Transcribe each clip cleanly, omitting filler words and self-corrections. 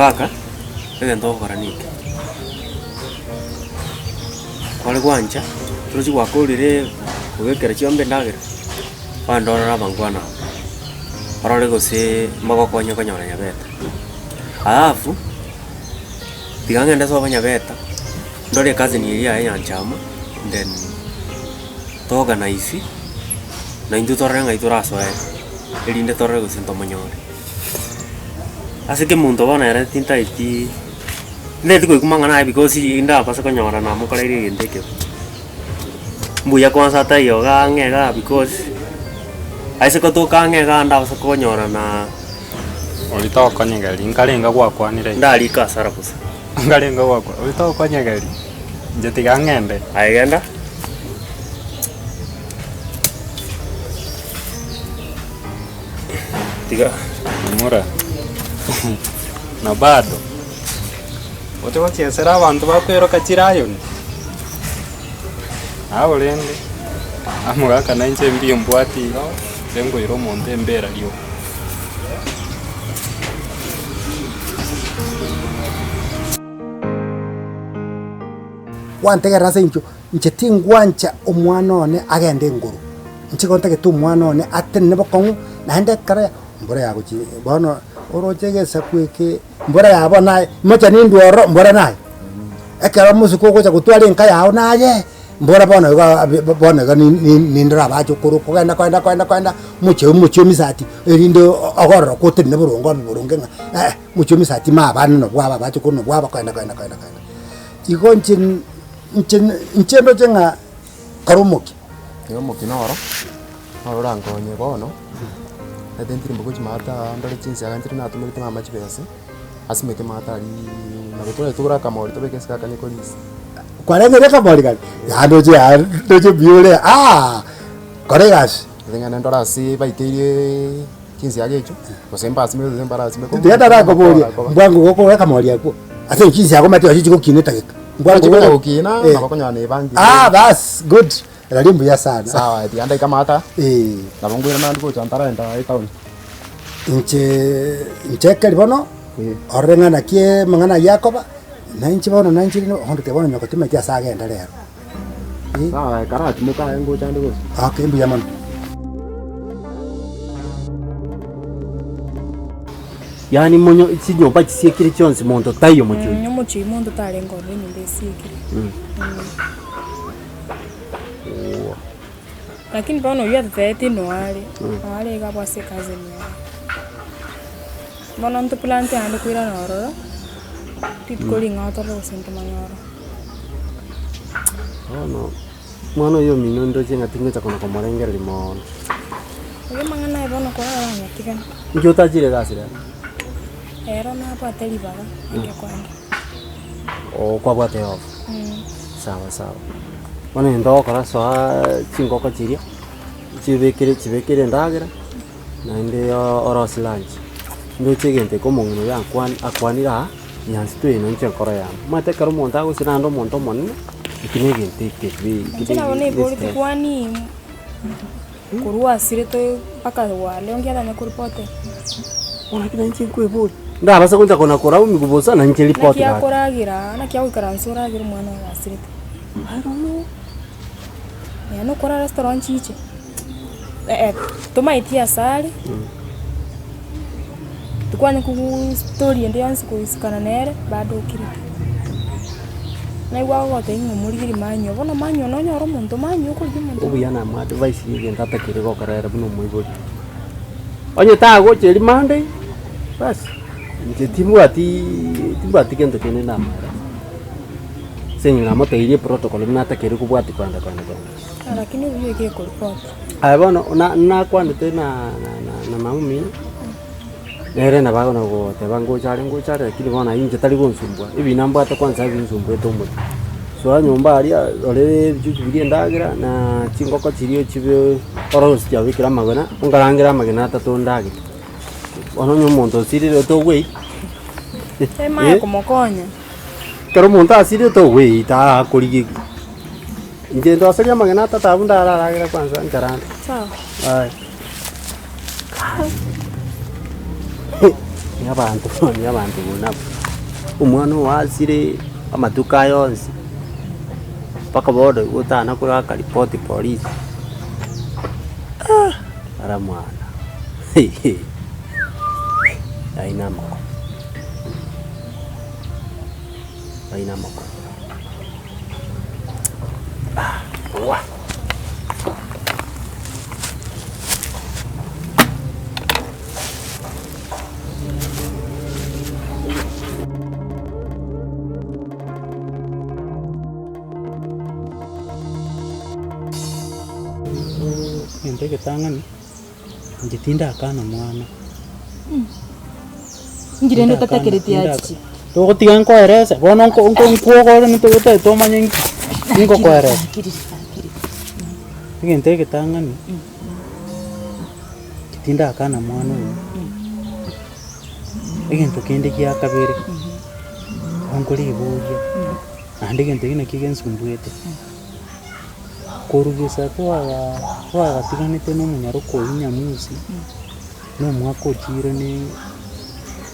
Mogaka, egento ogokora neke, kware gwancha, torochi gwakorire kobekera chiombe endagera, ogende orore abangwana abwo, orore gose mbagokonye konyora nyabeta. Alafu, tiga ng'ende sobo nyabeta, ndore ecousin eria yaye nyanchama, then to organise, na intwe torore ng'ai torasoere, erinde torore gose ntomonyore. Ase kemonto bono ere tintaeti, tintageti koigwa mang'ana aye because ndabase konyora namokoreire egento ekebe. Mbuya kwanza ataiyo igaa ang'e igaa because, aise gotoka ang'e igaa ndabase konyora na. Oria tokonyegeria, nkarenge gwakwanire iga. Ndarike asara bosa. Nkarenge gwakwa, oria tokonyegeria, inche tiga ng'ende. Aye genda. Tiga. Momura, na bado, oche gochiesera abanto bakweroka chilion? Nabo rende, amogaka nainche mbuya mbwate igo, inche nkoira omonto embera rioka. Gwantegerera ase eng'encho inche tingwancha omwana one agende engoro, inche igo ntagete omwana one atenene bokong'u naende ekero mbura yagochi bono oroche egesaku eke mbura ya bono naye mocha nindwe ororo mbora naye, ekero omosike ogocha gotwara enka yago naye, mbora bono iga bono iga nindore abachokoro kogenda kogenda kogenda kogenda omochie omochie omisati erinde ogororoke otenene boronge obe boronge ng'a eh mochie omisati ma abana nabwo aba abachokoro nabwo aba kogenda kogenda kogenda kogenda. Igo inche inche inche ndoche ng'a kore omokia. Igo omokia noro, noro orankonye bono, omanyete ntirimboke gochia maate aa ndore chinsiaga nchire natomerete mama chibesa, asimeke maate ariiii nabo tore togore akamori tobeke isiko akanye korisia. Kwarengire akamori karia, yaani ndoche aa ndoche mbuya ore aa, kora egasi. Gose ng'ende ndore ase baiteire chinsiaga echio, gose mbasimeke gose mbarasimeke. Tiga tarakoboria, mbwango gokora akamori akwo, ase eng'encho chinsiaga omanyete nachi chigokina etageka. Mbwango Chikonya goko- gokina, Eh. nabo okonyora nebangire. Ah baas, good, rirorio mbuya sana. Sawa, tiga ndaike amato aya, Eh. nabo nkoirana naende gocha ntaraenda etown. Inche inche ekeri bono, orore ng'a naki amang'ana ayio akoba, na inche bono nanchire onde bono nyoko timanyeti ase agenda rero. Eh. Sawa karatimoka aye ngocha ande gose. Okay, mbuya mono. Yaani monyo chinyomba chisiekire chionsi monto taiyo mochie oyio. Omochie oyio monto tarenge ororo enyomba esiekire. Lakini bono oyio atotebeti noare, noare iga abwo ase ecousin yaye. Bono ntoplante naende koirana ororo, rituko ring'ao torore gose ntomanye ororo. Bono omwana oyio omino ndoche ng'a tingocha kona komorengereria moono. Oyio amang'ana aye bono korara anyatigane. Inki otachire egasi rero? Ero nabwate ribaga, inche koenda. Oo kwabwate off? Sawa sawa. Bono egento ogokora soa chingoko chiria, chibekere chibekere endagera, naende orosie lunch. Ndoche egento eke omong'ina oyo akwan akwanire aa, nyansi toino inche enkoro yane. Omanyete ekero omonto agosira naende omonto omonene, eki na egento ekebe Inche nabo naiboretie kwani korwa asirete mpaka wale onki atanya koripoti. Bono naki nainche nkoeboria, ndabasa gocha kona koraumiwa bosa na inche ripoti Naki gaki. akoragera, naki agoikaransa oragere omwana oyo asirete. I don't know. Yaani okorara ase toro nchiche, eh tomaeti ase are, tikwanya koguu story ende yonsi koisikana nere, bado okirete. Naigwa agogotebia ng'a omorigerie manywa, bono manywa nonyore omonto manywa okorigia omonto. Obuya namoadvise egento atakeire gokora ere buna omoibori. Onye tagocha erio Monday, basi inche timbwatiiii timbwati gento kende ndamorere. Ase eng'encho namotebeirie eprotocol buna atakeire kobwatia kogenda kogenda kogenda. Lakini obuya oikire koripoti. Aye bono na nakwanete na na na mama omino, nere nabo agona goteba ngocha are ngocha are lakini bono aywo inche tari gonsumbua, ebina mbwate kwanza ebinsumbwete omotwe. Soa nyomba aria, rora ebichuchu biria endagera, na chingoko chiria ochibe orore gose chiabekire amagena, onkarangere amagena atato ndagere. Bono onye omonto osirire togweita Emanye komokonya. Ekero omonto asirire togweita akorigia ki. Inche ndoserie amagena atato abwo ndararagere kwanza nkarande. Sawa. Aya. Abanto bono abanto buna abwo, omwana oasire amatuko aya onsi, mpaka bono igo otana koraka ripoti polisi, ah ara mwana aywo na amako, aywo na amako ah wa. Egento egetang'ani, inche tindakana mwana. Inki rende otatakereti achiche? Togotiga nkoerese, bono nko nko nkwogore ntogotaete omanye nki, ningokoeresa. Egento egetang'ani. Tindakana mwana oyio, egento kende gia kabere, nkoriboria, naende egento ekio nakio gensumbuete, korwa gesa twaga twagatiganete na omonyaroka oyio Nyamusi, na omwaka ochire ne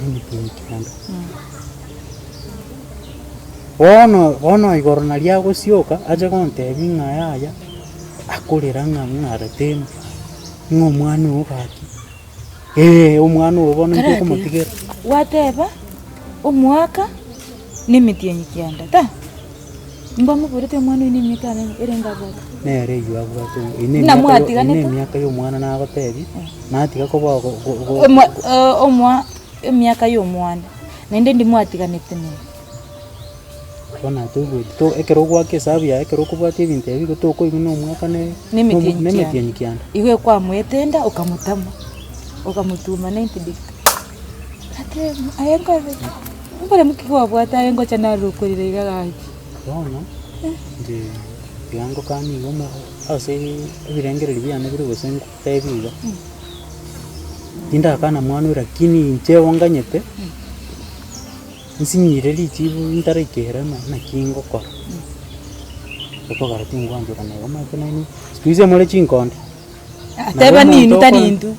emetienyi kianda. Bono bono igoro naria agosioka ache gontebia ng'a yaya, akorera ng'a ng'a retemu. Ng'a omwana oo gaki, ee omwana oo bono intwe okomotigera. Gwateba omwaka na emetienyi kianda ta, mbamoborete omwana oyo na emiaka yane erenge abwate. Nere eywo abwate eywo na Buna emiaka yo mwatiganete. na emiaka ya omwana nagotebia, natiga koba go- go- go- Omwa omwa emiaka ya omwana, naende ndimwatiganete nere. Bono atoigweti to ekero ogoaka esabu yaye ekero okobwatia ebinto ebi igo tokoigwa na omwaka ne Nemetienyi na kianda. emetienyi kianda. Igo ekwamoete enda okamotama, okamotuma 90 degree. Ateba aye nkobe ki? Mbore moki kwabwate aye ngocha narure okorera iga gaki. Bono, inche tiga ngokanie igo omo ase ebirengererio biane bire gose ngotebi iga, tindakana mwana oyo lakini inche onganyete. Nsinyire richibu ntaraikera ng'a naki ngokora, okogera tingwancherana igo omanyete nainwe, siku hizi more chinkonde. Nabo Teba omonto ninwe tari okore intwe.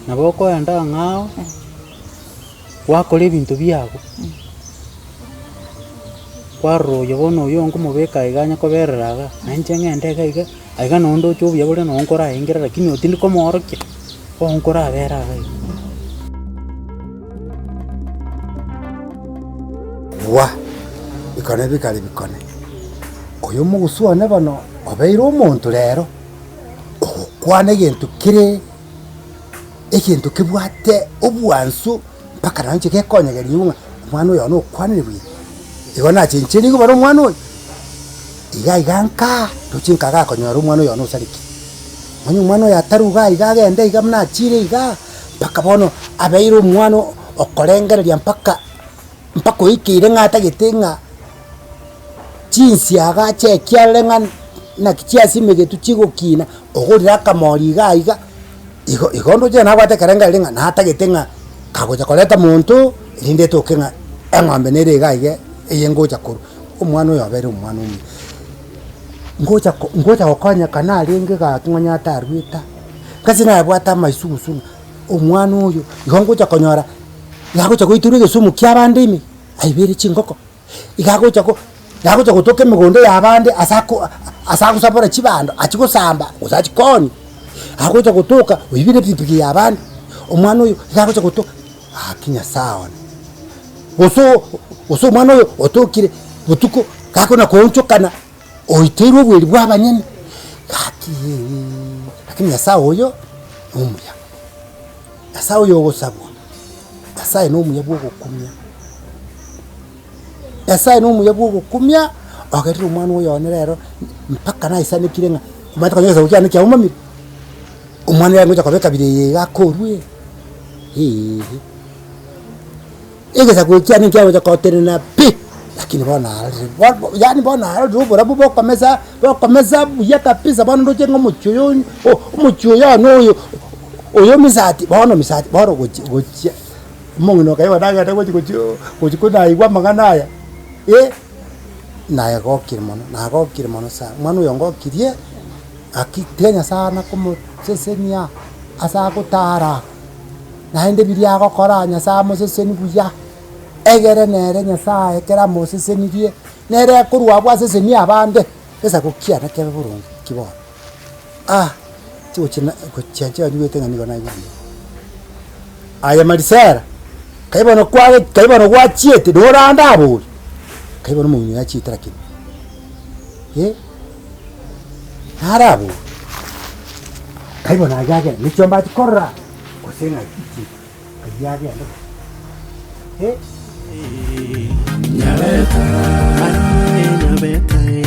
nabo okoenda ang'ao, gwakora ebinto biago, kwarora oyo bono oyo nkomobeka iga anye koberera igaa, na inche ng'ende iga iga, aiga noo ndoche obuya bore noo nkoraengera lakini oyo tindi komoorokia, bono nkorabera iga iga. Bwa, bikone bikare bikone. Oyo omogusu one bono obeire omonto rero, ogokwana egento kere egento kebwate obwansu mpaka nonye inche gekonyegeria ng'a omwana oyo one okwanire buya. Igo nachencheire igo bare omwana oyo, iga iga nkaa, ndoche nkaa gakonyora omwana oyo one osareke. Onye omwana oyo ataruga iga agende iga buna achire igaa. Mpaka bono abeire omwana okorengereria mpaka mpaka oikeire ng'a atagete ng'a chinsiaga achekie arore ng'a naki chiasimegetwe chigokina, ogorire akamori iga iga, igo igo ndoche nabwate ekerengererio ng'a natagete ng'a kagocha koreta monto, erinde etoke ng'a eng'ombe nere iga iga eye ngocha korwa. Omwana oyo abeire omwana omuya. Ngocha ko ngocha gokonyeka narenge gaki ng'onye atarwete aa. Gose nabwate amaisugusu ng'a omwana oyo igo ngocha konyora, iga agocha goitorwa egesumu kia abande ime, aibere chingoko, iga agocha go iga agocha gotoka emegondo ya abande ase ako ase agosabora chibando achie gosamba gose achie koonia, agocha gotoka oibire epikipiki ya abande, omwana oyo iga agocha gotoka gaki nyasaye one. Gose gose omwana oyo otokire botuko gakona koonchokana. Oiteirwe obweri bw'abanyene, gaki lakini Nyasae oyo nomuya, Nyasae oyo ogosabwa, Nyasae nomuya bwogokumia, Nyasae nomuya bwogokumia, ogerire omwana oyo one rero mpaka naisanekire ng'a omanyete konya egesaku kiane kiaumamire, omwana oyo agocha koba ekabira eye iga akorwe eeh. Egesaku eki kiane nkiagocha gotenena pi, lakini bono narorire bo yaani bono narorire oborabu bokomesa bokomesa buya kabisa bono ndoche ng'a omochie oyo o omochie oyo one oyo oyo misati bono misati bono gochia gochia omong'ina okaigwa nagenda gochi gochia gochia konaigwa amang'ana aya eh, nagokire mono nagokire mono sana. Omwana oyo ngokirie, gaki tiga Nyasaye ana komosesenia ase agotara. Naende biria agokora Nyasae amoseseni buya, egere nere Nyasae ekero amosesenirie, nere akorwa abwo asesenie abande, gesa gokiana kebe boronge ki bono. Ah, chigochi na gochia nchianyigwete ng'a nigo naigwa buya. Aye Marisela, kai bono kware kai bono gwachiete norande abori, kai bono omong'ina oyo achiete lakini eh, nare abori, kai bono aywo agende ne chiombe achia korora gose ng'ai ki, aywo agende gose eh. Nyabeta, aye Nyabeta.